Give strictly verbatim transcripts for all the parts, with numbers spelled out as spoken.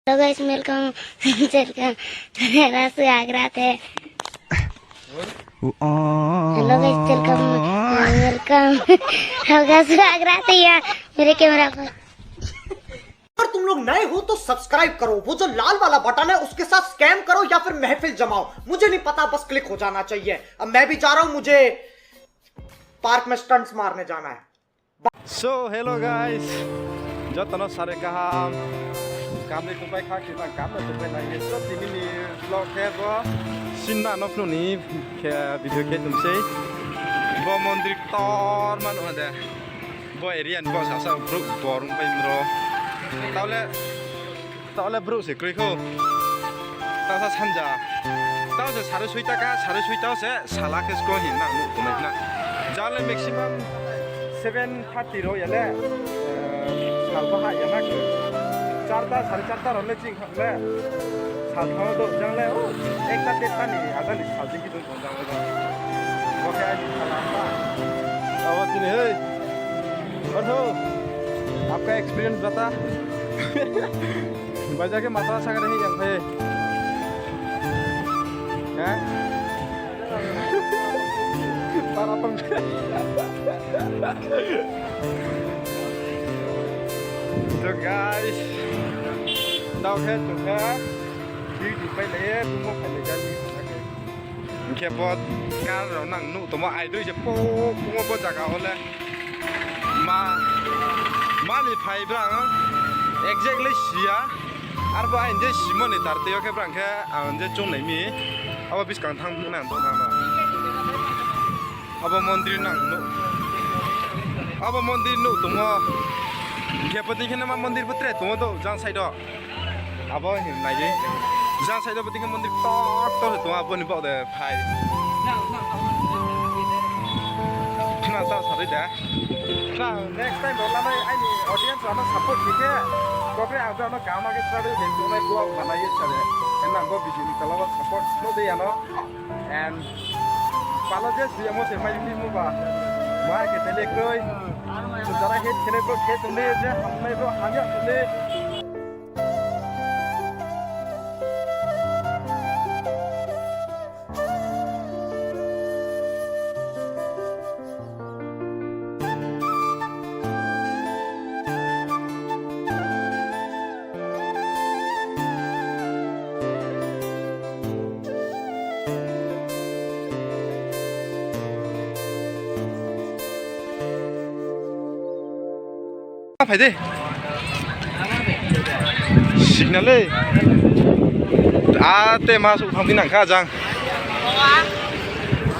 Hello guys, welcome, welcome. मेरा सुहागरात है। Hello guys, welcome, welcome. आपका सुहागरात है यहाँ मेरे कैमरा पर। अगर तुम लोग नए हो तो सब्सक्राइब करो, वो जो लाल वाला बटन है उसके साथ स्कैम करो या फिर महफिल जमाओ, मुझे नहीं पता, बस क्लिक हो जाना चाहिए। अब मैं भी जा रहा हूँ, मुझे पार्क में स्टंट्स मारने जाना है। So, hello guys, jotono sare kaham. Kamni tupai kha, kiba kamni tupai nai. So, tini ni vlog khe bo sinna nokno ni khe video khe tumsei. Bo mondir tor mano de. Bo area ni bo sasa bro borung pai mro. Taule Taole bro se kroi kho. Tasa sanja. Tao se sare soita ka, sare soita se sala khe sko hin na nuk tumai na. Jale maximum seven thirty ro yale. Salba ha yana. Charta, sare charta ro le ching kha le. Sal thang do jang le. Ekta te tani agani sal jing ki. Oke, ayo, salam, Pak. Awas sini, hei. Waduh, आपका एक्सपीरियंस बता. Baja ke mata sagar hi yang, hei. Hah? Para pem- So, guys, tao khe, tao khe. Duty pai le, tumo pai le, jani. Hingke bo car rok nang nuk tomo aidoi se pok pok bo jaga o le ma mani phai bra ang exactly siya. Arbo ain je simoni tar tei o khe bra ang khe ang je chung nai mi abo biskang thang nang bo nang no abo mondir nang nuk abo mondir nuk tomo hingke bo dikhe nama mondir bo tre tomo do jang side o. Abo hin nai. Jang side o bwtwi khe mondir tor tor se tongo, aboni bok de phai. Khna ta sarwi da. Khna next time rok lanai aini audience rok no support khe khe. Kokre ang jano kama khe travel de tongnai vlog banai ye sare. Enang bo video ni tola o support no de ano. And palo je siyamo se mai ni mo ba. Mo ha khe tele kroi. Jara hate khe bro hate tong de je ham nai bro ham ya tong de. Phai de. Signal le. A te ma su thang nang kha jang.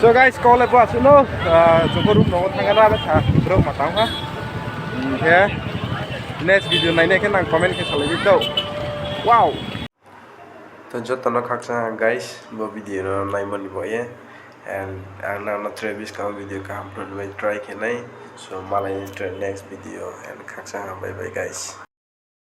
So guys, call le bo asu no. Joko room no thang na ba tha. Bro ma tang ha. Ke. Next video nai ne ke nang comment ke salai di to. Wow. To jotono khaksa guys, bo video no naimani boye. And ang nangno tre biskang video kaham phunuknai try khenai. So malai next video and khaksa bye bye guys.